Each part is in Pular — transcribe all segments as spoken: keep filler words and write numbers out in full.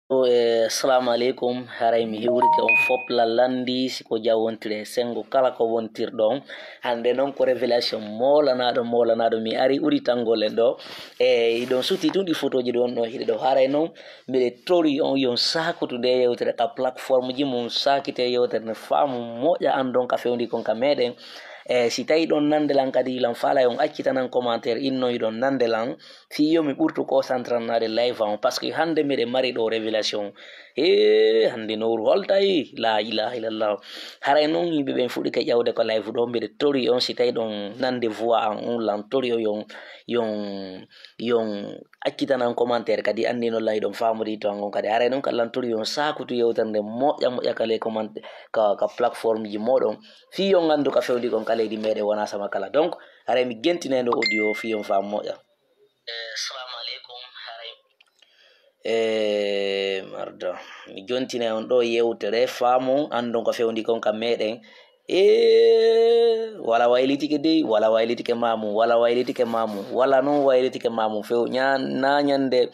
E, assalamu aleykum. Haray mi hiwrike on fop lalandi, si ko jam wontiri e sengo kala ko wontirɗon. Hannde non ko révélation moolanaaɗo, moolanaaɗo. Mi ari udditangol en ɗo. E, hiɗon suti tun ɗi fotooji ɗon ɗo hiɗe ɗo. Haray non, miɗe tori on yon saakutu nde yewtere ka plateforme ji mun saakite yewtere nde faamu moƴƴa anndon ka fewndi kon ka meɗen. E, si tawi ɗon nande lan kadi, lan faala yon accitanan commentaire inno hiɗon nande lan. Fii yo mi ɓurtu concentranaade live an, parce que hannde miɗe mari ɗo révélation. Hee, hannde nowru holtay, la ilaha illallah. Haray non yimɓe ɓen fuɗɗike ƴawde ko live ɗo, mbiɗe tori on si tawi ɗon nande voix an on lan, tori on yon, yon, yon accitanan commentaire kadi anndi non lan hiɗon faamodi to an on kadi. Haray non kadi lan tori on saakutu yewtere nde moƴƴa moƴƴa ka les commentaires, ka, ka plateforme ji moɗon. Fii yon anndu ka fewndi kon ka leydi meɗen wona sama kala. Donc, haray mi gentinay ndo audio fii yon faam moƴƴa. Eh, assalamu aleykum. Haray. Eh, mardo. Mi jontinay on ɗo yewtere, faamon, anndon ko fewndi kon ka meɗen. Eh, wala waylitike dey, wala waylitike mamu, wala waylitike mamu, wala non waylitike mamu. Few, ña-, na ñande,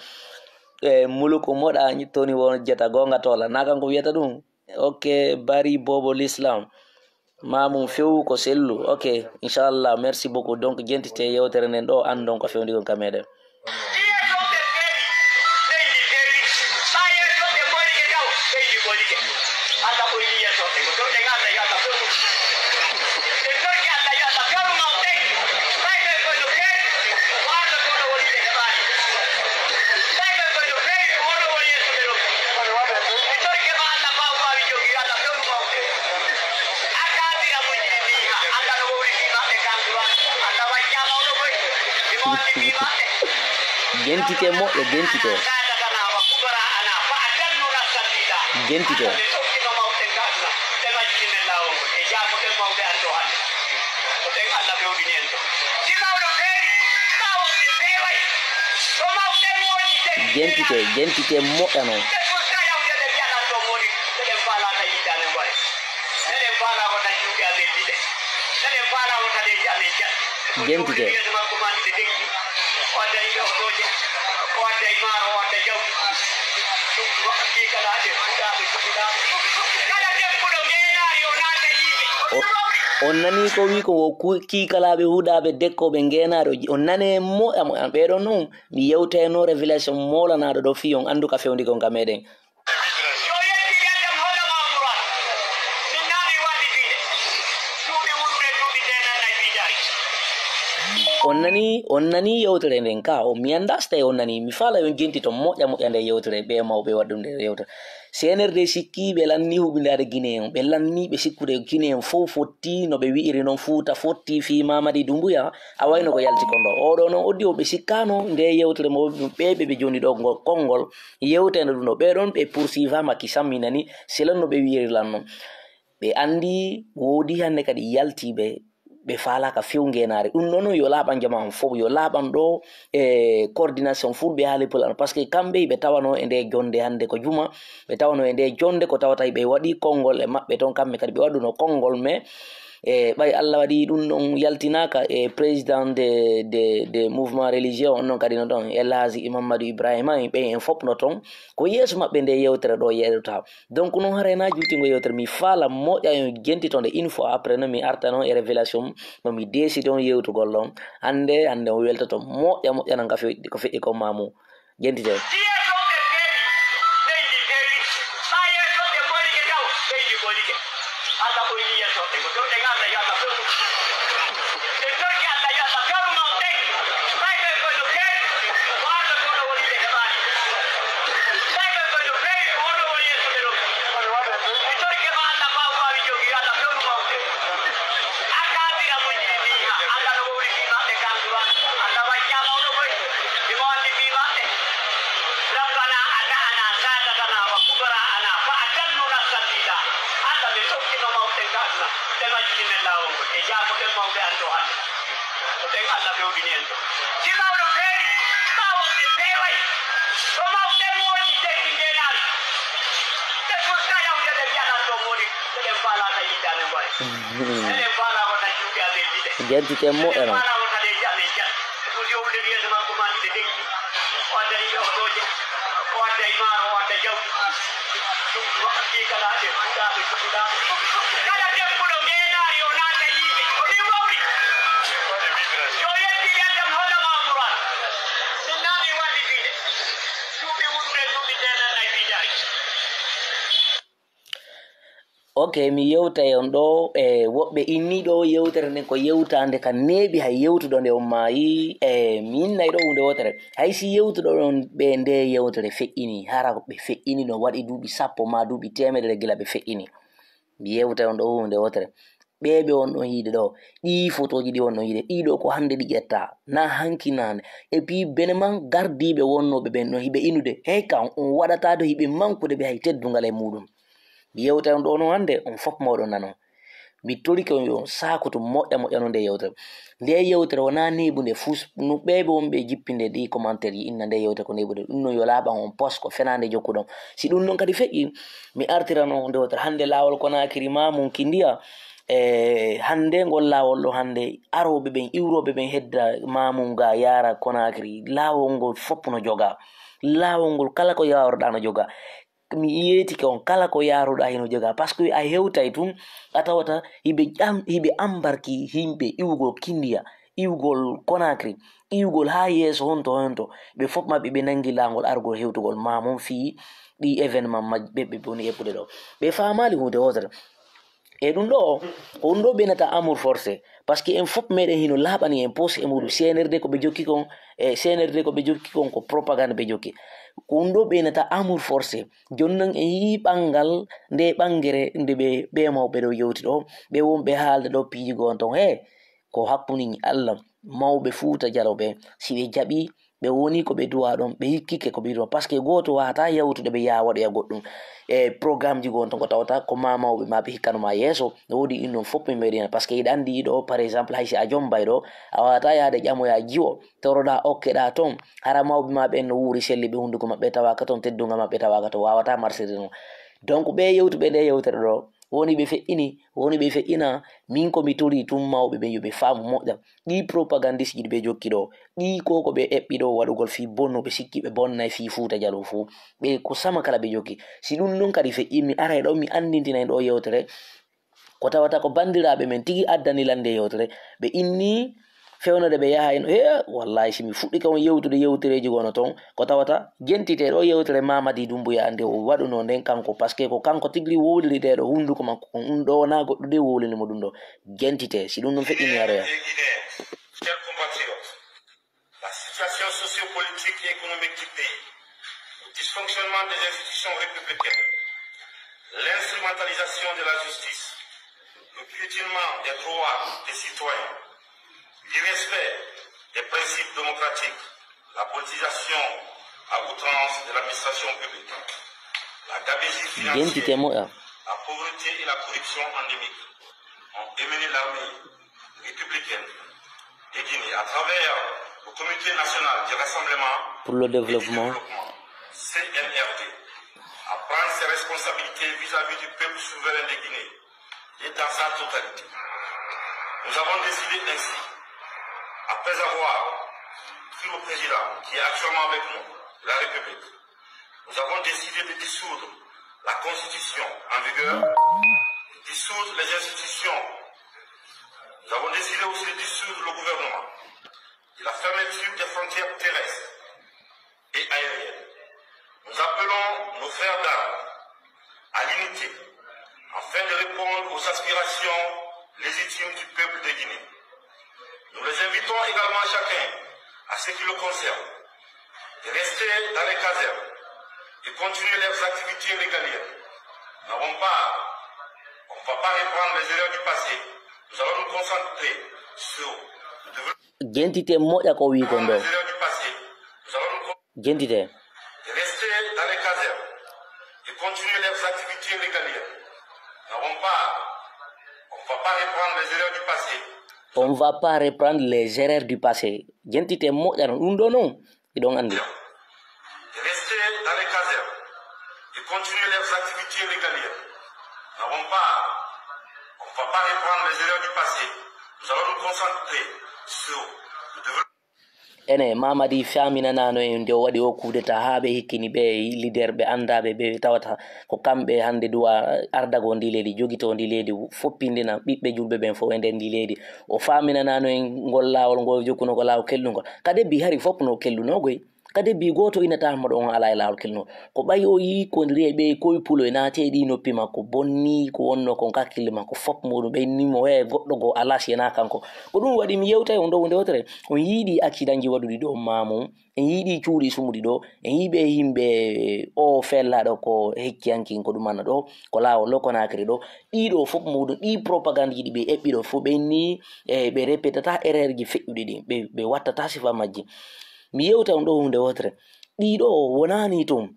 eh, muluku moɗa toni won jeta gonga tola. Na kanko wiyata ɗum? Ok, bari bobo l'islam. Maamum few ko sellu. Ok, inchallah, merci beaucoup. Donc, jentite yewtere nden ɗo, anndon ko fewndi kon ka meɗen. Gentite moƴƴa, gentite. Gentite. Gentite, gentite moƴƴa non. Gentite. O, on nanii ko wii ko wo ku-, kiikalaaɓe huɗaaɓe dekkooɓe ngeenaaɗo. On nanee moƴƴa moƴƴa. Ɓee ɗon non, mi yewtayno révélation moolanaaɗo ɗo fii on anndu ka fewndi kon ka meɗen. Yo yettu yettam holla ma Qur'an. Min naami wallitiiɓe. Duuɓi wuɗuɓe, duuɓi teenan nay fii jaari. On nanii, on nanii yewtere nden ka, o mi anndaa si tawi on nanii. Mi faala yo on jentito moƴƴa moƴƴa nde yewtere, ɓe mawɓe waɗɗum nde yewtere. C N R D sikkii ɓe lannii huɓindaade Guinée en. Ɓe lannii ɓe sikkude Guinée en fow fotti no ɓe wi'iri non Fuuta fotti fii Mamadi Doumbouya. A wayno ko yalti kon ɗo. Oɗo non oddi o ɓe sikkaano nde yewtere mo ɓe ɓe ɓe joni ɗo ngol konngol. Yewteno ɗum ɗo, ɓee ɗon ɓe poursuiva Macky Sall, mi nani, selon no ɓe wi'iri lan non. Ɓe anndi woodi hannde kadi yaltiiɓe, ɓe faalaaka few ngeenaari. Ɗum ɗon non yo laaɓan jamaa on fow, yo laaɓan ɗo e coordination fulɓe haali pulaar. Parce que kamɓe ɓe tawano e nde jonde hannde ko juma, ɓe tawano e nde jonde ko tawata ɓe waɗi konngol e maɓɓe ton, kamɓe kadi ɓe waɗuno konngol, mais e ɓay Allah waɗi ɗum ɗon yaltinaaka e président de, de, de mouvement religieux on non kadi no ton, El Hadji Mamadou Ibrahima, ɓen en fof no ton. Ko yeeso maɓɓe nde yewtere ɗo yeɗotaa. Donc, non haray na juutingo yewtere, mi faala moƴƴa en jentito nde une fois après, non mi arta non e révélation, non mi décide on yewtugol ɗon. Hannde, hannde on weltoto moƴƴa moƴƴa nan ka fe-, ko feƴƴi ko maamu. Jentite. Jentite moƴƴa non. Kala debbo ɗo ngeenaari, o naata yiide. O ɗin wawri. Yo yettii Yalla, mi holla ma Alquraan. Min naa mi wallitiiɗe. Duuɓi wurɓe, duuɓi teemerre nay wiidaali. Ok, mi yewtay on ɗoo, e, woɓɓe innii ɗoo yewtere nden ko yewtaande ka neeɓi, hay yewtuɗo nde on maayi, e, mi innay ɗoo huunde wootere. Hay si yewtuɗo ɗon ɓe nde yewtere feƴƴini, hara ɓe feƴƴini no waɗi duuɓi sappo maa duuɓi teemedere gila ɓe feƴƴini. Mi yewtay on ɗoo huunde wootere. Ɓee ɓe on ɗon yiide ɗoo, ɗii fotooji ɗi on ɗon yiide, ɗii ɗoo ko hannde ɗi ƴettaa, naa hanki naa nde. Et puis, bene man gardiiɓe wonnooɓe ɓen ɗon hiɓe inude, hey kan, on waɗataa do hiɓe mankude ɓe hay teddungal e muuɗum. Mi yewtay on ɗoo non hannde, on fof moɗon nano. Mi torike on yo on saakoto moƴƴa moƴƴa no nde yewtere. Nde yewtere wonaa neeɓunde fus, no ɓee ɓe wonɓe e jippinde ɗi commentaire ji inna nde yewtere ko neeɓunde. Ɗum non yo laaɓan on pos ko fenaande jokkuɗon. Si ɗum non kadi feƴƴi, mi artirano on nde yewtere. Hannde laawol Konaakiri Maamun Kindiya, e hannde ngol laawol ɗo hannde arooɓe ɓen, iwrooɓe ɓen hedda Maamun ga yaara Konaakiri. Laawol ngol fof no jogaa. Laawol ngol kala ko yaawroɗaa no jogaa. Mi yeetike on kala ko yaaruɗaa hino jogaa, parce que a hewtay tun, a tawata hiɓe ƴam-, hiɓe ambarki yimɓe iwugol Kindiya, iwugol Conakry, iwugol haa yeeso honto honto, ɓe fof maɓɓe ɓe nangi laangol argol hewtugol Maamun fii ɗii événement majji ɓe, ɓe woni eɓɓude ɗo. Ɓe faamaali huunde wootere. E ɗum ɗoo, ko ɗum ɗoo ɓe nata amour forcé. Parce que en fof meɗen hino laaɓani en poche e muɗum. C N R D ko ɓe jokki kon, e C N R D ko ɓe jokki kon ko propagande ɓe jokki. Ko ɗum ɗoo ɓe nata amour forcé. Jooni non en yii ɓanngal nde ɓanngere nde ɓe, ɓe mawɓe ɗoo yewti ɗoo. Ɓe wonɓe haalde ɗoo piiji goo on ton. He, ko hakkunde Allah, mawɓe Fuuta Jaloo ɓe, si ɓe jaɓi, ɓe woni ko ɓe duwaa ɗon, ɓe hikkike ko ɓe duwaa. Parce que gooto waawataa yawtude ɓe yaa waɗoya goɗɗum. E programmeji goo on ton ko tawata ko maa mawɓe maa ɓe hikkano maa yeeso. No woodi ɗin ɗon fof min mbeɗi hen. Parce que hiɗa anndi ɗoo, par exemple, hay si a jommbay ɗoo, a waawataa yaade ƴamoya jiwo, toroɗaa okkeɗaa ton. Hara mawɓe maa ɓen no wuuri selli ɓe hunnduko maɓɓe tawaaka ton, teddungal maɓɓe tawaaka ton, waawataa marsirde non. Donc ɓee yewtuɓe nde yewtere ɗoo, woni ɓe feƴƴini, woni ɓe feƴƴina, min ko mi torii tun mawɓe ɓen yo ɓe faamu moƴƴa. Ɗii propagandiste ji ɗi ɓe jokki ɗoo, ɗii ko ko ɓe eɓɓi ɗoo waɗugol fii bonnuɓe sikki ɓe bonnay fii Fuuta Jaloo fuu. Ɓe ko sama kala ɓe jokki. Si ɗum non kadi feƴƴi, mi aray ɗoo, mi anndintinay ɗoo yewtere. Ko tawata ko banndiraaɓe men tigi addani lan nde yewtere. Ɓe inni fewndo nde ɓe yaha en, he, wallahi, si mi fuɗɗike on yewtude yewtereeji gono ton, ko tawata jentite ɗoo yewtere Mamadi Doumbouya nde o waɗunoo nden kanko, parce que ko kanko tigi wowliri ɗee ɗoo hunnduko makko kon, ɗum ɗoo wonaa goɗɗo de wowlini mo ɗum ɗoo. Jentite, si ɗum ɗum feƴƴini aroya. Chers compatriotes, la situation sociopolitique et économique du pays, le dysfonctionnement des institutions républicaines, l'instrumentalisation de la justice, le piétinement des droits des citoyens, l'irrespect des principes démocratiques, la politisation à outrance de l'administration publique, la gabegie financière, la pauvreté et la corruption endémique ont mené l'armée républicaine de Guinée à travers le Comité national du rassemblement pour le développement, C N R D, à prendre ses responsabilités vis-à-vis du peuple souverain de Guinée et dans sa totalité. Nous avons décidé ainsi, après avoir pris le président qui est actuellement avec nous, de la République, nous avons décidé de dissoudre la constitution en vigueur, de dissoudre les institutions. Nous avons décidé aussi de dissoudre le gouvernement, de la fermeture des frontières terrestres et aériennes. Nous appelons nos frères d'armes à l'unité afin de répondre aux aspirations légitimes du peuple de Guinée. Nous les invitons également chacun, à ce qui le concerne, de rester dans les casernes, de continuer leurs activités régaliennes. Nous n'avons pas, on ne va pas reprendre les erreurs du passé. Nous allons nous concentrer sur le développement. Jentite moƴƴa ko wii kon ɗoo. Jentite. De rester dans les casernes, de continuer leurs activités régaliennes. Nous n'avons pas, on ne va pas reprendre les erreurs du passé. On va pas reprendre les erreurs du passé. Jentite moƴƴa non, ɗum ɗoo non, hiɗon anndi. De rester dans les casernes, de continuer leurs activités régaliennes. Nous n'avons pas, on ne va pas reprendre les erreurs du passé. Nous allons nous concentrer sur le développement. Ene, Mamadi faaminanaano en nde o waɗi o kudeta haa ɓe hikkini ɓe leader ɓe anndaaɓe ɓe tawata ko kamɓe hannde duwa ardagol ndi leydi, jogitoo ndi leydi, foppindina ɓiɓɓe julɓe ɓen fof e nder ndi leydi. O faaminanaano en ngol laawol ngol jokkunoo ko laawol kellungol. Ka debbi hari fof no kellunoo goy. Ka debbi gooto inata mo ɗon alaa e laawol kellungol. Ko ɓay o yii ko riye ɓe koy pulo e naati e ɗi noppi makko, bonni ko wonnoo kon ka hakkille makko fof muɗum ɓe inni mo, "Hee, goɗɗo goo alaa si enaa kanko." Ko ɗum waɗi mi yewta e on ɗo huunde wotere. On yii ɗi accidentji waɗuɗi ɗo maamu, en yii ɗi cuuɗi sumuɗi ɗo, en yii ɓe yimɓe o fellaɗo ko hecciyanke ko ɗum anna ɗo, ko laawol ɗo Konaakiri ɗo. Ɗii ɗo fof muɗum, ɗi propagande ji ɗi ɓe eɓɓi ɗo fof, ɓe inni, e, ɓe répétata erreur ji feƴƴuɗi ɗin, ɓe, ɓe wattata sifa majji. Mi yewta on ɗo huunde wotere. Ɗii ɗo wonaani tun.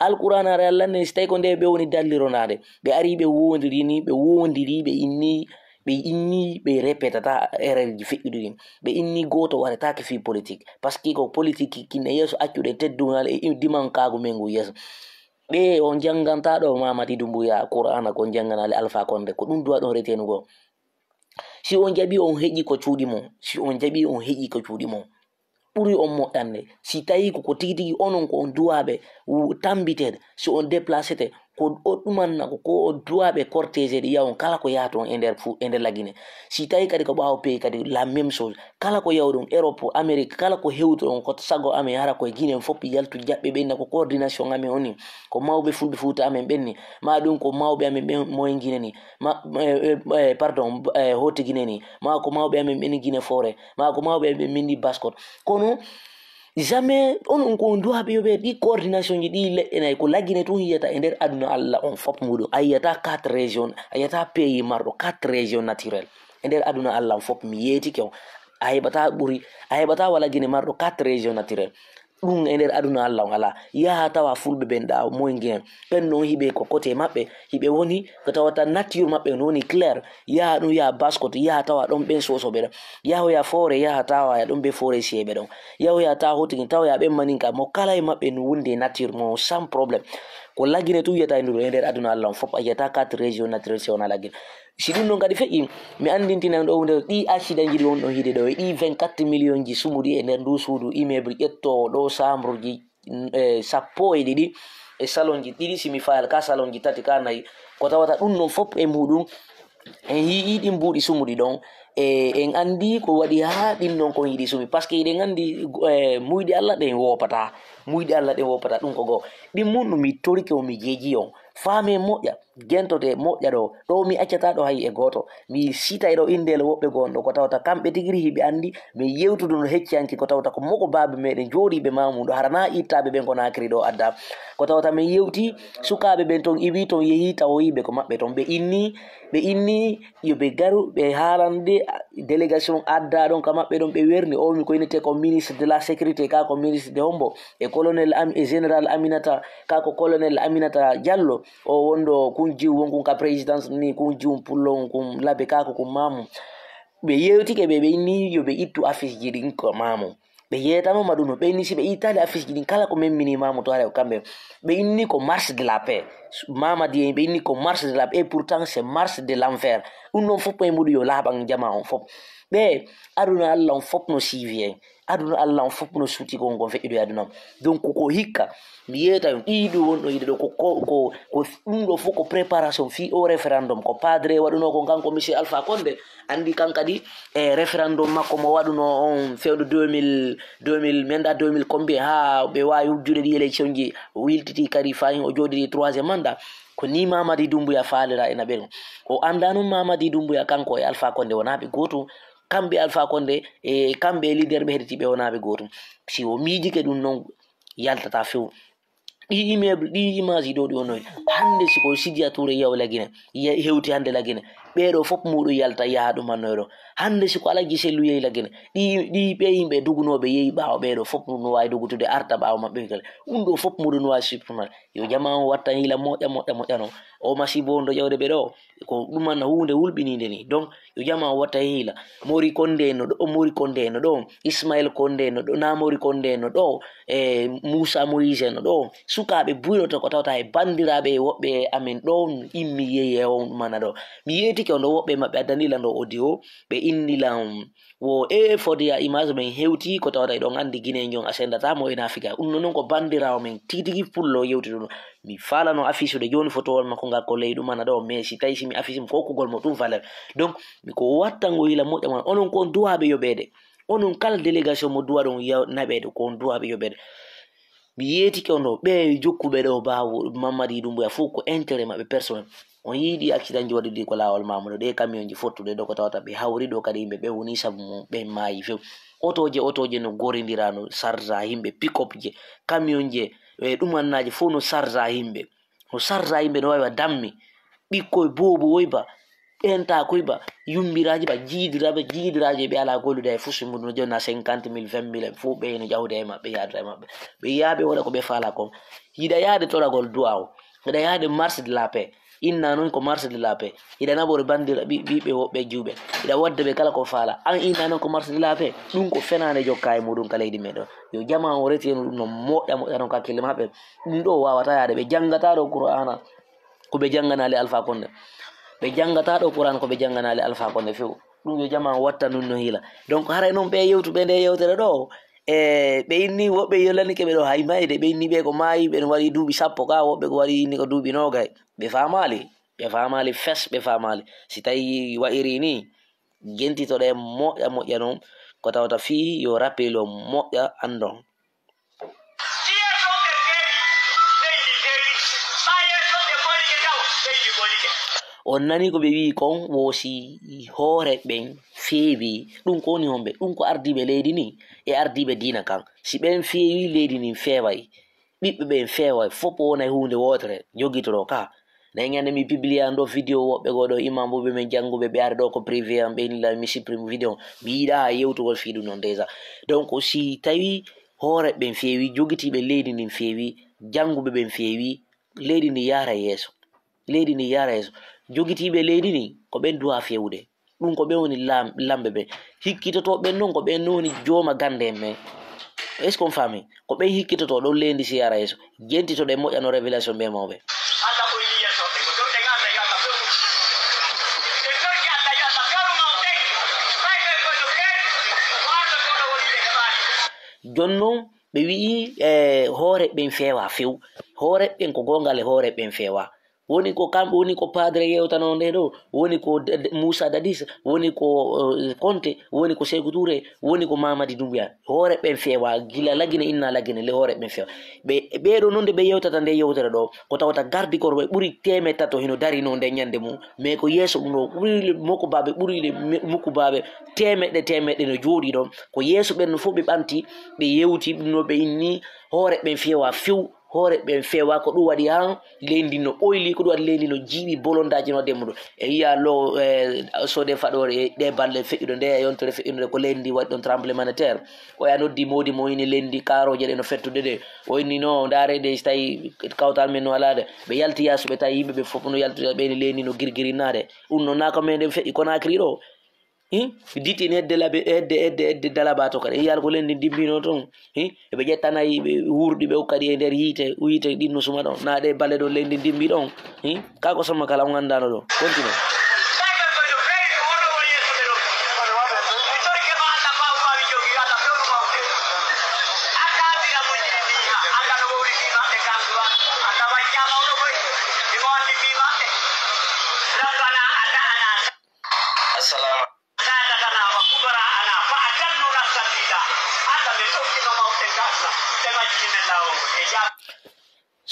Alqur'aanaare Alla nden, si tawi ko nde ɓe woni dallironaade, ɓe ari ɓe wondiri ni, ɓe wondiri, ɓe inni, ɓe inni, ɓe répétata erreur ji feƴƴuɗi ɗin. Ɓe inni gooto waretaake fii politique. Parce que ko politique kinne yeeso accuɗe teddungal e dimankaagu men ngu yeeso. Ɓe on jannganta ɗo Mamadi Doumbouya Qur'aana, ko on jannganaali Alpha Condé, ko ɗum duwa ɗon retenugol. Si on jaɓi on heƴi ko cuuɗi mon, si on jaɓi on heƴi ko cuuɗi mon, ɓuri on moƴƴande. Si tawi ko, ko tigi tigi onon ko on duwaaɓe wu-, tambiteede, si on déplacete, ko o ɗumanna ko, ko on duwaaɓe cortège ɗi yawon kala ko yaha toon e nder fu-, e nder Lagine. Si tawi kadi ko ɓaawo pays kadi la même chose, kala ko yawɗon Europe, Amérique, kala ko hewtuɗon ko sago amen hara koye Guinée fof yaltu jaɓɓe ɓenna ko coordination amen woni, ko mawɓe fulɓe Fuuta amen ɓenni, ma ɗum ko mawɓe amen ɓen moyen Guinée ni. Ma, eh, eh, eh, pardon, eh, Haute Guinée ni, ma ko mawɓe amen ɓen Guinée Forêt, ma ko mawɓe amen ɓen Basse-Côte. Kono jamais on, on ko on duwaaɓe yo ɓe ɗi coordination ji ɗi leɗɗe nayi, ko Lagine tun yiyata e nder aduna Alla on fof muɗum. A yiyata quatre régions, a yiyata pays marɗo quatre régions naturelles. E nder aduna Alla on fof mi yeetike on. A heɓata ɓuri, a heɓata wala Guinée marɗo quatre régions naturelles. Ɗum e nder aduna Alla on alaa. Yaha tawa fulɓe ɓen ɗa moy ngen. Ɓen non hiɓe ko côté maɓɓe, hiɓe woni ko tawata nature maɓɓe no woni clair. Yaha ɗum yaha Basse-Côte, yaha tawa ɗon ɓen sosoɓe ɗon. Yahoya Forêt, yaha tawa ɗon ɓe forestier ɓe ɗon. Yahoya tawa hotigi, tawoya ɓen maninka mo kala e maɓɓe no wondi e nature mo sans problème. Ko Lagine tun yiyata e ndu ɗo e nder aduna Alla on fof a yiyata quatre régions naturelles si wona Lagine. Si ɗum ɗon kadi feƴƴi, mi anndintinan ɗo huunde, ɗi accidentji ɗi wonɗon hiide ɗo, e ɗi vingt-quatre millions ji sumuɗi e nder ndu suudu immeuble ƴettoowo ɗo chambre ji, mm, e sappo e ɗiɗi, e salon ji ɗiɗi, si mi faayal ka salon ji tati ka nayi, ko tawata ɗum ɗon fof e muɗum, en yi'i ɗin mbuuɗi sumuɗi ɗon, e en anndi ko waɗi haa ɗin ɗon kon yiɗi sumi, parce que hiɗen anndi, e, muyɗi Alla ɗen woopata, muyɗi Alla ɗen woopata, ɗum ko goo. Ɗin mun ɗum mi torike on, mi jeeji on, faame moƴƴa. Gentode moƴƴa ɗo. Ɗo mi accataa ɗo hay e gooto. Mi sitay ɗo inndele woɓɓe gon ɗo ko tawata kamɓe tigi hiɓe anndi. Mi yewtudu no hecciyanke ko tawata ko moko baabe meɗen jooɗiiɓe maamu ɗo, hara na ittaaɓe ɓen ko Naakiri ɗo adda. Ko tawata min yewti sukaaɓe ɓen ton iwi ton yehi tawoyiiɓe ko maɓɓe ton. Ɓe inni, ɓe inni yo ɓe garu, ɓe haalande délégation adda ɗon ka maɓɓe ɗon, ɓe werni. O mi ko innete ko ministre de la sécurité, ka ko ministre de hombo, e colonel Am-, e général Aminata, ka ko colonel Aminata Diallo. O wonɗo kun jiw won kun ka présidence ni, kun jiw pullo kun labe kako kun maamu. Ɓe yewtike ɓe, ɓe inni yo ɓe ittu affiche ji ɗin ko maamu. Ɓe yeetano ma ɗum no, ɓe inni si ɓe ittali affiche ji ɗin kala ko memmini maamu to hare o kamɓe. Ɓe inni ko marche de la paix. Mamadi en, ɓe inni ko marche de la paix, et pourtant c'est marche de l'enfer. Ɗum ɗon fof e muɗum yo laaɓan jama on fof. Ɓe aduna Alla on fof no siivi en. Aduna Alla on fof no suuti kon kon feƴƴude e aduna on. Donc ko hikka, mi yeeta on, ɗii ɗo wonɗo yiɗe ɗo, ko, ko, ko, ko ɗum ɗo fof ko préparation fii o référendum. Ko Padre waɗunoo kon kanko, Monsieur Alpha Condé, anndi kan kadi e référendum makko mo waɗunoo on fewndo deux mille, deux mille, mi anndaa deux mille combien, haa ɓe waawi wujjude ɗi élection ji, o wiltiti kadi fahin o jooɗiri troisième mandat. Ko nii Mamadi Doumbouya faalira e naɓe ɗum. O anndaa noon Mamadi Doumbouya kanko e Alpha Condé wonaa ɓe gootum. Kamɓe Alpha Condé e kamɓe e leader ɓe hedditiiɓe wonaa ɓe gootum. Si o miijike ɗum noon, yaltataa few. Ɗii immeuble, ɗii image ɗo ɗi wonnoy. Hannde si ko Sidiya Touré yaw Lagine, ye-, hewti hannde Lagine. Ɓee ɗo fof muɗum yalta yaha ɗum hannoy ɗo. Hannde si ko Alaji Sellu yehi Lagine, ɗii, ɗii ɓee yimɓe dugunooɓe yehi ɓaawo ɓee ɗo fof no waawi dugutude arta ɓaawo maɓɓe kala. Ɗum ɗo fof muɗum no waawi supprimer. Yo jama on watta hiila moƴƴa, moƴƴa, moƴƴa noon. O masibo on ɗo ƴawde ɓe ɗo. Ko ɗum anna huunde wulɓiniinde nii. Donc, yo jama o watta hiila. Mori Konde no ɗo, Mori Konde no ɗo, Ismaël Konde no ɗo, na Mori Konde no ɗo, e Moussa Moïse no ɗo. Sukaaɓe buyloto ko tawta e banndiraaɓe e woɓɓe amen ɗo, immi yehi e on ɗum anna ɗo. Mi yeetike Kew ndo woɓɓe maɓɓe addani lan ɗo audio, ɓe inni lan wo e fodiya image men hewti ko tawata eɗon anndi Guinéen on a senndataa mo e Naafika. Ɗum non ko banndiraawo men tigi tigi pullo yewti ɗum. Mi faalano affiche de jooni fotowol makko ngal ko ley ɗum ana ɗo, mais si tawi si mi affiche mo ko okkugol mo ɗum valeur. Donc, mi ko wattango yila moƴƴa mon, onon ko on duwaaɓe yoɓeede. Onon kala délégation mo duwaɗon yaw-, naɓeede, ko on duwaaɓe yoɓeede. Mi yeetike on ɗo, ɓe jokkuɓe ɗo baawo Mamadi Doumbouya fof ko intérêt maɓɓe personnel. On yiɗi accident jooɗi ɗi ko laawol maamuɗo, ɗe kamiyonji fottuɗe ɗo ko tawata ɓe hawri ɗo kadi yimɓe ɓe woni sabu mum, ɓe maayi few. Otooje, otooje no gorindirano, sarza yimɓe, pick-up je, kamiyonje, e ɗumannaaje fof no sarza yimɓe. No sarza yimɓe no wawi wa dammi. Ɓikkoy boobo woy ba, ɓenta koy ba, yumbiraaji ba, jiidiraaɓe, jiidiraaji ɓe alaa gollude e fusi mum no jonna cinquante mille, vingt mille, fof ɓe no jawde e maɓɓe, yaadude e maɓɓe. Ɓe yaaɓe wona ko ɓe faala kon. Hiɗa yaade toragol duwaaw, hiɗa yaade marche de la paix. Inna non ko marche de la paix. Hiɗa naɓori bandira ɓi-, ɓiɓɓe woɓɓe juuɓe. Hiɗa wadda ɓe kala ko faala. An inna non ko marche de la paix. Ɗum ko fenaande jokka e muɗum ka leydi meɗen. Yo jamaa o retiyanu ɗum no moƴƴa moƴƴa non ka hakkille maɓɓe. Ɗum ɗo wawata yaade. Ɓe jangata ɗo Qur'aana ko ɓe janganaali Alfa Konde. Ɓe jangata ɗo Qur'aana ko ɓe janganaali Alfa Konde few. Ɗum yo jamaa watta nun no hiila. Donc haray non ɓe yewtuɓe nde yewtere ɗo. E ɓe inni woɓɓe yolanike ɓe ɗo hay mayde. Ɓe inni ɓe ko maayi ɓe no waɗi duuɓi sappo ka woɓɓe ko waɗi inni ko duuɓi noogay. Ɓe faamaali. Ɓe faamaali fes, ɓe faamaali. Si tawi wa'iri ni, jentitoɗe moƴƴa moƴƴa non, ko tawata fii yo rappel o moƴƴa andon. On nani ko ɓe wi'i kon, wo si hoore ɓen feewi, ɗum ko woni homɓe? Ɗum ko ardiiɓe leydi ni e ardiiɓe diina kan. Si ɓen feewi, leydi nin feeway. Ɓiɓɓe ɓen feeway, fof o wona e huunde wootere, jogitoɗo ka. Nayi ñande mi publia ndo video woɓɓe goo ɗo imam ɓe men jannguɓe ɓe ari ɗo ko privé am, ɓe inni la mi supprime video. Mi yiɗaa yewtugol fii ɗum non déjà. Donc si tawi hoore ɓen feewi, jogitiiɓe leydi ndin feewi, jannguɓe ɓen feewi, leydi ndi yaara yeeso. Leydi ndi yaara yeeso. Jogitiiɓe leydi ndi ko ɓen duwaa feewude. Ɗum ko ɓen woni lam-, lamɓe ɓen. Hikkitotooɓe ɓen non ko ɓen woni jooma gannde en ɓen. Est-ce qu'on faami? Ko ɓen hikkitotoo ɗon leydi si yaara yeeso. Jentitoɗe moƴƴa no révélation ɓe mawɓe. Jonnon ɓe wi'i, eh, hoore ɓen feewa few. Hoore ɓen ko goonga le, hoore ɓen feewa. Woni ko kamɓe, woni ko Padre yewtano nde ɗo, woni ko D-, D-, Moussa Dadis, woni ko, eh, Konte, woni ko Sekou Touré, woni ko Mamadi Doumbouya. Hoore ɓen feewa, gila Lagine, inna Lagine, le hoore ɓen feewa. Ɓe, ɓee ɗo non nde ɓe yewtata nde yewtere ɗo, ko tawata gardi korɓe ɓuri teemeɗɗe tato hino darinoo nde ñande mum. Mais ko yeeso ɗum ɗo ɓuri le mokobaaɓe, ɓuri le me-, mokobaaɓe teemeɗɗe, teemeɗɗe no jooɗi ɗon. Ko yeeso ɓen no fof ɓe ɓanti, ɓe yewti ɗum no ɓe inni, hoore ɓen feewa few. Hoore ɓen feewa, ko ɗum waɗi han leydi no ɓoyli, ko ɗum waɗi leydi no jiiɓi, bolondaaji no waɗde e muɗum. E yiya lo, eh, sode faɗoore, e ɗe balɗe feƴƴuɗe nde, e yontere feƴƴude nde, ko leydi ndi waɗi ɗon tremblement de terre. O ya noddi moodi mo ini leydi ndi, kaarooje ɗe no fettude ɗe. O inni no, ndaare de, so tawi kawtal men no alaa de. Ɓe yalti yaasuɓe, tawi yimɓe ɓe fof no yalti, ɓe ni leydi ndi no girgirinnaade. Ɗum no naa ko meɗen feƴƴi Conakry ɗo. Hi? Diti en hedde labe, hedde, hedde, hedde Dalaba to kadi. Yiyal ko leydi ndi dimbino ton. Hi? Eɓe ƴetta nayi ɓe wurɗi ɓe okka ɗi e nder yiite, yiite ɗin no suma ɗon. Na ɗe bale ɗo leydi ndi dimbi ɗon. Hi? Ka ko somma kala on anndano ɗo. Continue. Assalamu.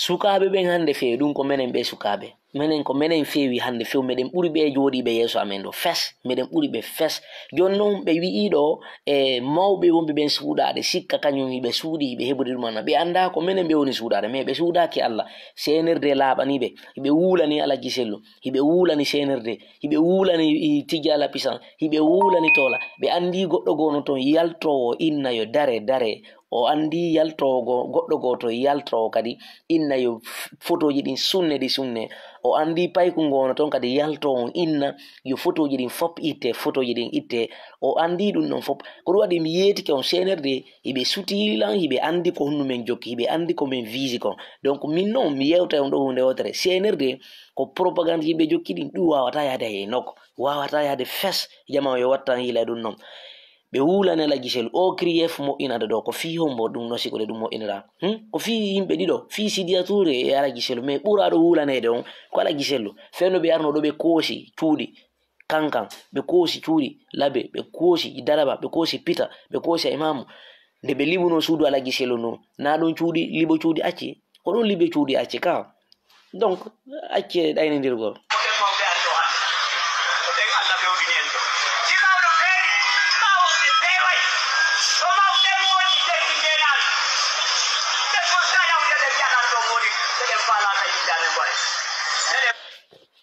Sukaaɓe ɓen hannde feewi, ɗum ko menen ɓe sukaaɓe. Menen ko menen feewi hannde few, meɗen ɓuri ɓe jooɗiiɓe yeeso amen ɗo fes, meɗen ɓuri ɓe fes. Jooni non ɓe wi'ii ɗo, e mawɓe wonɓe ɓen suuɗaade, sikka kañum hiɓe suuɗi, hiɓe heɓude ɗum anna. Ɓe anndaa ko menen ɓe woni suuɗaade, mais ɓe suuɗaaki Alla. C N R D laaɓanii ɓe, hiɓe wuulanii Alhaji Sello, hiɓe wuulanii C N R D. Hiɓe wuulani, i, Tijjala Pisan, hiɓe wuulani Toola. Ɓe anndi goɗɗo goono ton yaltoowo inna yo dare, dare, O anndi yaltoowo go-, goɗɗo gooto yaltoowo kadi inna yo f-, fotooji ɗin sunne ɗi sunne. O anndi payku ngu wona ton kadi yaltoowo on inna yo fotooji ɗin fop itte, fotooji ɗin itte. O anndi ɗum ɗon fop. Ko ɗum waɗi mi yeetike on C N R D, hiɓe sutiili lan, hiɓe anndi ko honno men jokki, hiɓe anndi ko men visi kon. Donc min non mi yewtay on ɗo huunde wootere. C N R D ko propagande yimɓe jokki ɗin, ɗum waawataa yahde hay e nokku. Waawataa yahde fes, jamaa on yo wattan yila ɗum non. Ɓe wuulani Alaji Sellu, o kriyeef moƴƴinata ɗo, ko fii hombo ɗum no sikude ɗum moƴƴinata? Hmm? Ko fii yimɓe ɗiɗo, fii Sidiya Touré e Alaji Sellu, mais ɓuraaɗo wuulaneede on ko Alaji Sellu. Fenno ɓe arno ɗo ɓe koosi cuuɗi Kankan, ɓe koosi cuuɗi Labe, ɓe koosi Daraba, ɓe koosi Pita, ɓe koosi Imaamu. Nde ɓe liɓuno suudu Alaji Sellu ndu, na ɗum cuuɗi liɓo cuuɗi acci? Ko ɗum liɓe cuuɗi acci ka. Donc, accee ɗaynindirgol. Ko ɓen mawɓe ari ɗo hannde. Ko ɓen Alla fewndini en ɗo. Si mawɗo feewi, ɓaawo ɓe feeway. Ko mawɓe ɓen woni jeydi ndeenaari. Ɓe furta yawde ɓe mbiya nan ɗo woni, ɓe ɓen faalaaka yimɓe amen waɗe.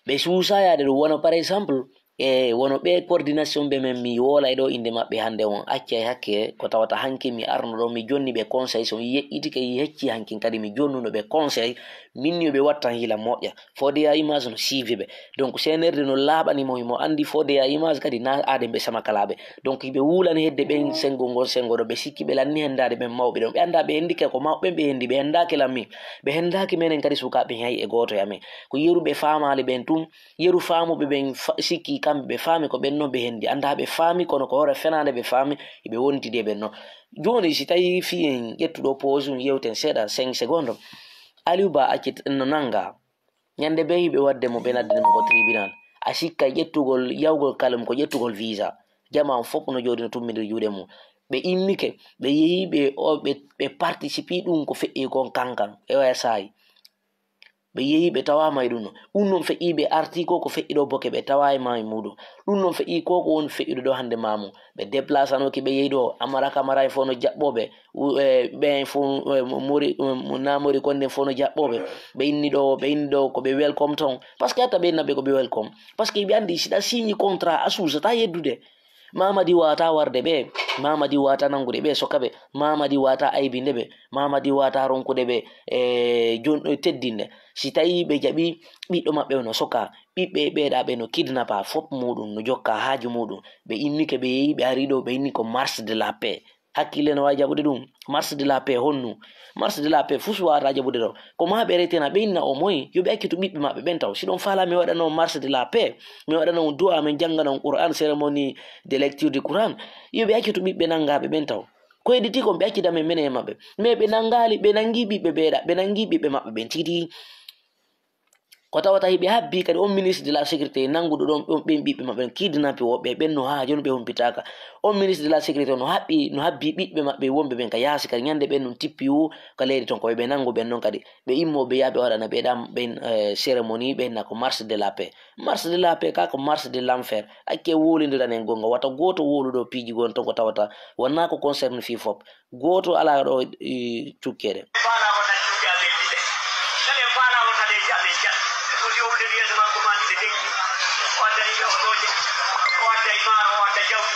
Ɓe suusaa yaade ɗum wano, par exemple, e wono ɓee coordination ɓe men mi woolay ɗo innde maɓɓe hannde on, accay hakke ko tawata hanki mi arno ɗo, mi jonni ɓe conseil, so mi yeƴƴitike, mi hecci hankin kadi mi jonnuno ɓe conseil, min yo ɓe wattan hila moƴƴa. Fodé ya image no siivi ɓe. Donc, C N R D no laaɓani mo, himo anndi Fodé ya image kadi na aaden ɓe samakalaaɓe. Donc, hiɓe wuulani hedde ɓen sengo ngon sengo ɗo, ɓe sikki ɓe lanni henndaade ɓen mawɓe ɗon. Ɓe anndaa ɓe henndike ko mawɓe ɓen ɓe henndi, ɓe henndaaki lammi, ɓe henndaaki menen kadi sukaaɓe hay e gooto e amen. Ko yeru ɓe faamaali ɓen tun, yeru faamuɓe ɓen fa-, sikki kamɓe ɓe faami ko ɓen non ɓe hendi. Anndaa ɓe faami, kono ko hoore fenaande ɓe faami, hiɓe wontidi e ɓen non. Jooni, si tawii fii en ƴettu ɗo pause, yewten seeɗa, cinq secondes. Aliou Ba accit no nannga. Ñande bee hiɓe waɗde mo, ɓe naddani mo ko tribunal. A sikka ƴettugol, yawgol kalum ko ƴettugol visa. Jamaa on fof no jooɗi no tummbindiri juuɗe mum. Ɓe innike, ɓe yehi ɓe, o, ɓe, ɓe participi ɗum ko feƴƴi kon kankan, e oya saayi. Ɓe yehi, ɓe tawaama e ɗum ɗon. Ɗum non feƴƴi, ɓe arti ko, ko feƴƴi ɗo boke, ɓe tawaa e maayo muuɗum. Ɗum non feƴƴi ko, ko woni feƴƴude ɗo hannde maamu. Ɓe déplace-anoki, ɓe yehi ɗo, Amara Kamara en fof no jaɓɓooɓe, u-, e, ɓen fof, e, mo-, mori, mo-, mo-, na mori kon nden fof no jaɓɓooɓe. Ɓe inni ɗo, ɓe inni ɗo, ko ɓe welcome ton. Parce que hatta ɓe inna ɓe ko ɓe welcome. Parce que ɓe anndi si ɗa signi contrat, a suusataa yeddude. Mamadi wata warde ɓe, Mamadi wata nangude ɓe, soka ɓe, Mamadi wata aybinde ɓe, Mamadi wata ronkude ɓe, e, jon-, e, teddinde. Si tawi ɓe jaɓi ɓiɗɗo maɓɓe no soka, ɓiɓɓe ɓeeɗa ɓe no kidnapa, fop muɗum no jokka haaju muɗum. Ɓe innike, ɓe yehi, ɓe ari ɗo, ɓe inni ko marche de la paix. Hakkille no waawi jaɓude ɗum? Marche de la paix honnu? Marche de la paix fus wawata jaɓude ɗo. Ko ma ɓe retena, ɓe inna o moy, yo ɓe accitu ɓiɓɓe maɓɓe ɓen taw. Si ɗon faala mi waɗana on marche de la paix, mi waɗana on du'a, min janngana on Qur'an, cérémonie de lecture du Qur'an, yo ɓe accitu ɓiɓɓe nanngaaɓe ɓen taw. Ko hedditi kon ɓe accida men, menen e maɓɓe. Mais ɓe nanngaali, ɓe nanngi ɓiɓɓe ɓeeɗa, ɓe nanngi ɓiɓɓe maɓɓe ɓen tigi. Ko tawata hiɓe habbi kadi on ministre de la sécurité nannguɗo ɗon, ɗon ɓen ɓiɓɓe maɓɓe, kidnappé woɓɓe ɓen no haa jooni ɓe humpitaaka. On ministre de la sécurité no haɓɓi, no habbi ɓiɓɓe maɓɓe wonɓe ɓen ka yaasi kadi, ñande ɓen ɗum tippi woo ka leydi ton, ko ɓe nanngu ɓen non kadi. Ɓe immo ɓe yaha ɓe waɗana ɓe ɗam ɓen, eh, cérémonie, ɓe inna ko marche de la paix. Marche de la paix ka ko marche de l'enfer. Acce wowlindiranen gonnga, wata gooto wowlu ɗo piiji gon ton ko tawata wonaa ko concerne fii fop. Gooto alaa ɗo, e, cukkeede. Faalaama tan juuɗe amen ɗiɗe. Kala en faalaama tan e amen jat. Ɗum yowliri yeeso makko maa ɗiɗe deƴƴi. O addani ɓe otooje. O adday maaro, o adda jawdi.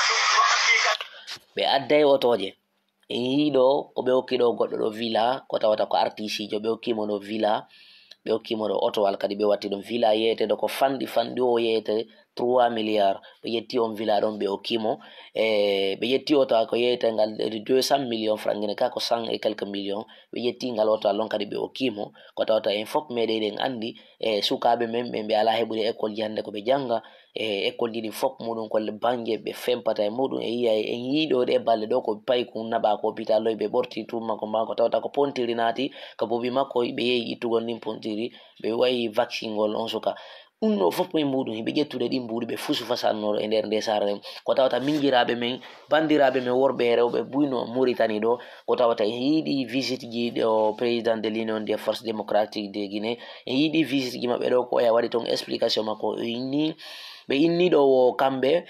Ɗum waɗi kadi. Ɓe adday otooje. En yii ɗo ko ɓe okki ɗo goɗɗo ɗo villa, ko tawata ko artisiijo, ɓe okki mo ɗo villa. Ɓe okki mo ɗo otowal kadi, ɓe watti ɗum villa yeeteeɗo ko fanɗi fanɗi o yeete trois milliards. Ɓe ƴetti on villa ɗon, ɓe okki mo. E, ɓe ƴetti oto ko yeetengal deux cent millions francs, ngene ka ko cent et quelques millions. Ɓe ƴetti ngal oto ɗon kadi, ɓe okki mo. Ko tawata en fof meɗen eɗen anndi, e, sukaaɓe men ɓen, ɓe alaa heɓude école ji hannde ko ɓe jannga. E, école ji ɗin fof muɗum ko bannge ɓe fempata e muɗum. E yiya en yii ɗo ɗe balɗe ɗo ko paykun naɓa ko hôpital ɗo, ɓe ɓorti tuma ko ma ko tawata ko pontiri naati ka bobi makko, ɓe yehi ittugol ndin pontiri, ɓe wayi vaccingol on suka. Ɗum ɗo fof e muɗum, hiɓe ƴettude ɗin mbuuɗi, ɓe fusu fasanno e nder nde saare nden. Ko tawata minjiraaɓe men, banndiraaɓe men worɓe e rewɓe buyno Mauritanie ɗo, ko tawata en yiɗi visite ji ɗo président de l'Union des Forces Démocratiques de Guinée, en yiɗi visite ji maɓɓe ɗo, ko oya waɗi toon explication makko, o inni, ɓe inni ɗo wo kamɓe,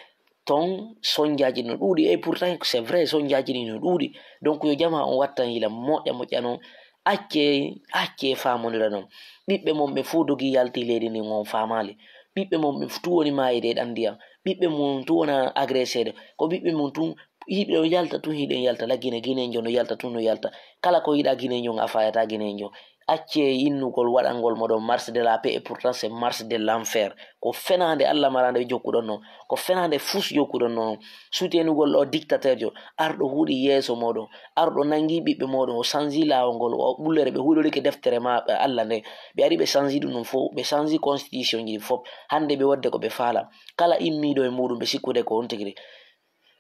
ton sonjaaji no ɗuuɗi, et pourtant c'est vrai, sonjaaji ɗi no ɗuuɗi. Donc yo jamaa on wattan yila moƴƴa moƴƴa non, accee, accee faamondira non. Ɓiɓɓe mon ɓe fof dogi yalti leydi ndin, on faamaali. Ɓiɓɓe mon ɓe fof tun woni maayde e ɗan ndiyam. Ɓiɓɓe mon tun wona agresseede. Ko ɓiɓɓe mon tun Hiɗen yalta tun, hiɗen yalta, la Guinée, Guineenjo no yalta tun, no yalta. Kala ko yiɗaa Guineenjo on, a faayataa Guineenjo. Accee innugol waɗangol moɗon marche de la paix, et pourtant c'est marche de l'enfer. Ko fenaande Alla maraande ɓe jokkuɗon non. Ko fenaande fus jokkuɗon non. Sutenugol ɗo dictateurjo, arɗo huɗi yeeso mooɗon, arɗo nangi ɓiɓɓe mooɗon, o sanji laawol ngol, o ɓullere ɓe huɗorike deftere ma, Alla nde. Ɓe ari ɓe sanji ɗum ɗum fof, ɓe sanji constitution ji fof. Hannde ɓe waɗde ko ɓe faala. Kala immiiɗo e muuɗum, ɓe sikkude ko on tigi.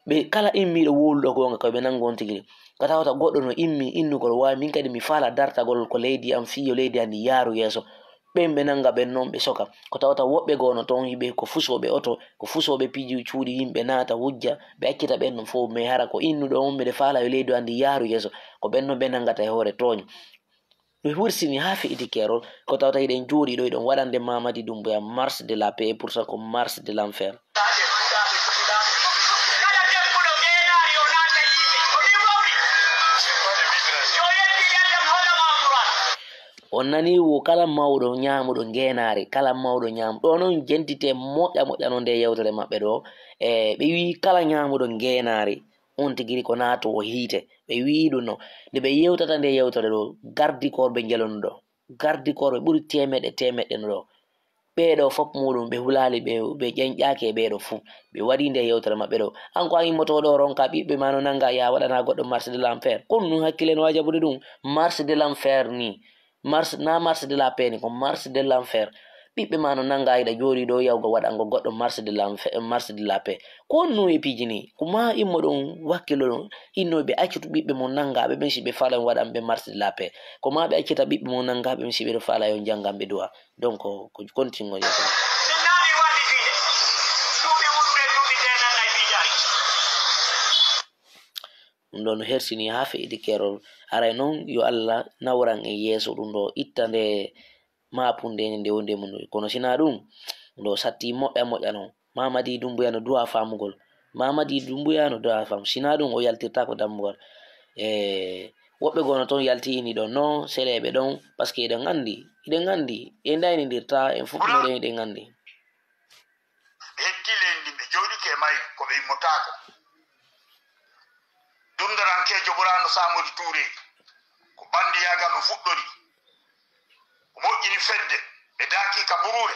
Ɓe kala immiiɗo wowluɗo goonga, ko ɓe nangu on tigi. Ko tawata goɗɗo no immi innugol, waawi min kadi mi faala dartagol ko leydi am, fii yo leydi an ndi yaaru yeeso. Ɓen ɓe nanga ɓen non, ɓe soka. Ko tawata woɓɓe goo no toon, hiɓe ko fusooɓe oto, ko fusooɓe piiji cuuɗi yimɓe naata wujja, ɓe accita ɓen non fof, mais hara ko innuɗo on, miɗo faala yo leydi an ndi yaaru yeeso. Ko ɓen non ɓe nangata e hoore tooñ. Mi hursini haa fe'iti keerol, ko tawata hiɗen jooɗii ɗo, hiɗen waɗande Mamadi Doumbouya marche de la paix, et pourtant ko marche de l'enfer. Kala deppuɗo ngeenaari, o naata yiite. Ko min wawri. Yo yettu yaltam, holla ma Alquraan. On nanii wo kala mawɗo ñaamuɗo ngeenaari, kala mawɗo ñaamuɗo, ɗo non jentite moƴƴa moƴƴa non nde yewtere maɓɓe ɗo. E, ɓe wii kala ñaamuɗo ngeenaari, on tigi ko naatoowo hiite. Ɓe wi'i ɗum no, nde ɓe yewtata nde yewtere ɗo, gardikooɓe njelono ɗo. Gardikooɓe ɓuri teemeɗɗe teemeɗɗe no ɗo. Ɓee ɗo fof muɗum, ɓe hulaali, ɓe, ɓe ƴenƴaaki e ɓee ɗo fof. Ɓe waɗi nde yewtere maɓɓe ɗo. An ko an immotoo ɗo ronka ɓiɓɓe ma no nanga ya waɗana goɗɗo marche de l'enfer. Kon nun hakkille no waajabude ɗum. Marche de l'enfer ni. Marche, na marche de la paix ni, ko marche de l'enfer. Ɓiɓɓe ma no nanga hiɗa jooɗi ɗo yawgo waɗango goɗɗo marche de l'enfer, marche de la paix. Ko honno e piiji ni? Ko ma immo ɗon wakkilo ɗon, inno ɓe accutu ɓiɓɓe mon nangaaɓe ɓen si ɓe faalaa mi waɗan ɓe marche de la paix. Ko ma ɓe accita ɓiɓɓe mon nangaaɓe ɓen si ɓe faalaa yo njanngan ɓe du'a. Donc, ko continue. Sunnaaɓe waɗi ɗiɗi. Duuɓi mun ɓe duuɓi teenan ay piijaari. Ɗum ɗoo no hersini haa fe'iti keerol. Aray non, yo Alla nawran en yeeso ɗum ɗoo, itta nde maapunde nde wonde mum. Kono si naa ɗum, ɗum ɗoo satti moƴƴa moƴƴa non. Mamadi Dumbuya no du'a faamugol. Mamadi Dumbuya no du'a faamu. Si naa ɗum, o yaltirtaako dammugal. E woɓɓe goo no toon yalti ini ɗon non, seleeɓe ɗon, parce que eɗen anndi, eɗen anndi, en ɗaynindirtaa, en fof meɗen eɗen anndi. Ɓe heddii leydi ndin, ɓe jooɗike e mayru, ko ɓe immotaako. Dunndorankeejo ɓuraano Saamori Tuure, ko banndiyaagal o fuɗɗori. O moƴƴini fedde, ɓe daakii ka buruure.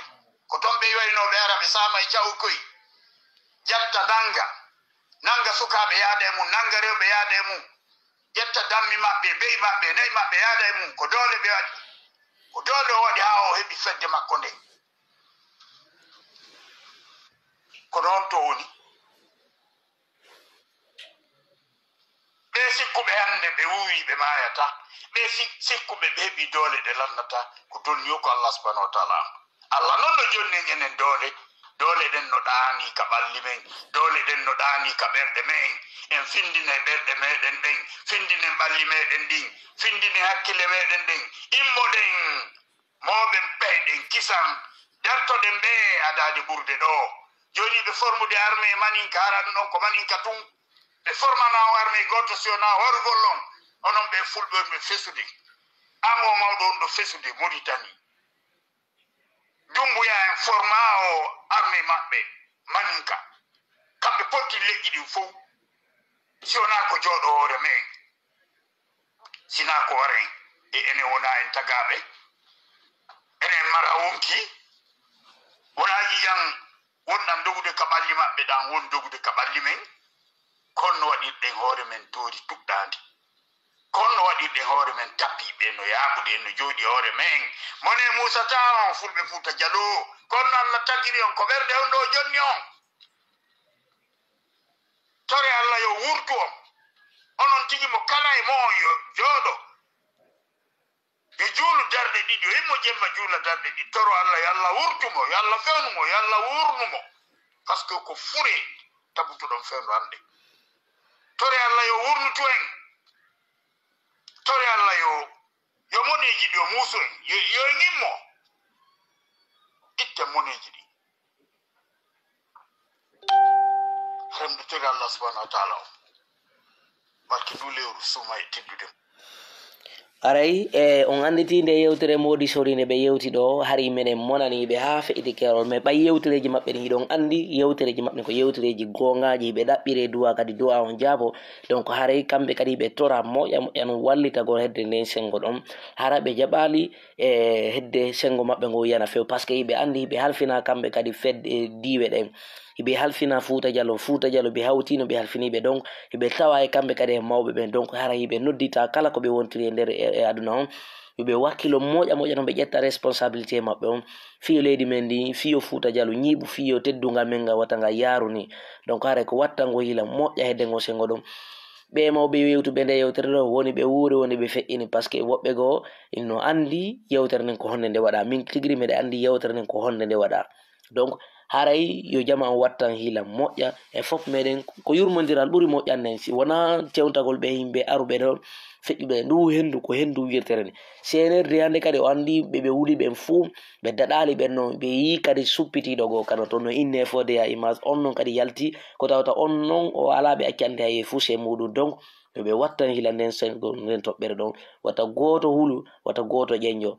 Ko ton ɓe iwaynoo, ɓe ara, ɓe saama e ca'ukoy. Ƴetta nannga, nannga sukaaɓe yaada e mum, nannga rewɓe yaada e mum. Ƴetta dammi maɓɓe, be'i maɓɓe, na'i maɓɓe yaada e mum. Ko doole ɓe waɗi. Ko doole o waɗi haa o heɓi fedde makko nden. Kono on to woni? Ɓee sikkuɓe hannde ɓe wuurii ɓe maayataa. Ɓee si-, sikkuɓe ɓe heɓii doole ɗe lannataa. Ko donni o ko Allah subhanahu wa ta'ala. Allah non no jonni en enen doole. Doole ɗen no ɗaanii ka ɓalli men. Doole ɗen no ɗaanii ka ɓerɗe men. En findinay ɓerɗe meɗen ɗen. Findinen ɓalli meɗen ɗin. Findinen hakkille meɗen ɗen. Immoɗen. Mooɓen pehe ɗen kisan, dartoɗen ɓe adaade ɓurde ɗoo. Jooni ɓe formude armée maninka, hara ɗum ɗon ko maninka tun. Ɓe formana on armée gooto si wonaa horgol on. Onon ɓe fulɓe on ɓe fesude. An o mawɗo on ɗo fesude Mauritanie. Dumbuya en forma o armée maɓɓe maninka. Kamɓe potti leƴƴi ɗin fow. Si wonaa ko jooɗo hoore men. Sinaa ko wara en, e enen wonaa en tagaaɓe? Enen mara wonki? Wonaa ƴiƴan wonɗan dogude ka ɓalli maɓɓe ɗan woni dogude ka ɓalli men? Kon no waɗirɗen hoore men toori tuɗɗaandi? Kon no waɗirɗen hoore men tapiiɓe no yaaɓude en no jooɗi hoore men? Mone muusataa on, Fulɓe Fuuta Jaloo. Kon no Alla tagiri on, ko ɓerɗe on ɗoo jonni on. Tore Alla yo wurtu on. Onon tigi mo kala e mo'on yo jooɗo. Yo juulu darɗe ɗiɗi, yo immo jemma juula darɗe ɗiɗi. Toro Alla, yo Alla wurtu mo, yo Alla fewnu mo, yo Alla wurnu mo. Parce que ko fure tabutuɗon fewndo hannde. Tore Alla yo wurnutu en. Tore Alla yo, yo moneeji ɗi yo muusu en. Yo, yo en immo. Itten moneeji ɗi. Remde tori Allah subhanahu wa ta'ala on. Barke ndu lewru suuma e teddude. Aray, e, on annditi nde yewtere moodi sori nde ɓe yewti ɗo, hari meɗen monani ɓe haa feƴƴiti keerol, mais ɓay yewtereeji maɓɓe ɗin, hiɗon anndi yewtereeji maɓɓe ko yewtereeji goongaaji, hiɓe ɗaɓɓire du'a, kadi du'a on jaabo. Donc, haray kamɓe kadi hiɓe tora moƴƴa moƴƴa non wallitagol hedde nden senngo ɗon. Hara ɓe jaɓaali, e, hedde senngo maɓɓe ngo yana few, parce que hiɓe anndi hiɓe halfina kamɓe kadi fedde, e, diiwe ɗen. Hiɓe halfina Fuuta Jallo, Fuuta Jallo ɓe hawtino, ɓe halfini ɓe, donc hiɓe tawa e kamɓe kadi e mawɓe ɓen, donc hara hiɓe noddita kala ko ɓe wontiri e nder e, e aduna on. Yo ɓe wakkilo moƴƴa moƴƴa non, ɓe ƴetta responsabilité maɓɓe on. Fiyo leydi men ndi, fiyo Fuuta Jallo ñiiɓu, fiyo teddungal men ngal wata ngal yaaru ni. Donc haray ko wattango hila moƴƴa hedde ngo senngo ɗon. Ɓee mawɓe yewtuɓe nde yewtere ɗo woni ɓe wuuri, woni ɓe feƴƴini, parce que woɓɓe goo inno anndi yewtere nden ko honde nde waɗa. Min tigi ri miɗa anndi yewtere nden ko honde nde waɗa. Donc, haray yo jamaa on wattan hiila moƴƴa. E fof meɗen, ko yurmondiral ɓuri moƴƴande en. Si wonaa tewtagol ɓe yimɓe aruɓe ɗo, feƴƴuɓe ndu henndu, ko henndu wirtere ni. C N R D hannde kadi o anndi ɓe, ɓe wuli ɓen fuu, ɓe daɗaali ɓen non, ɓe yii kadi suppitiiɗo goo kano toon no inne fodde ya image, on non kadi yalti, ko tawata on non o alaa ɓe accande hay e fuse muuɗum. Donc, yo ɓe wattan hiila nden senngo, nden toɓɓere ɗon. Wata gooto hulu, wata gooto ƴenjo.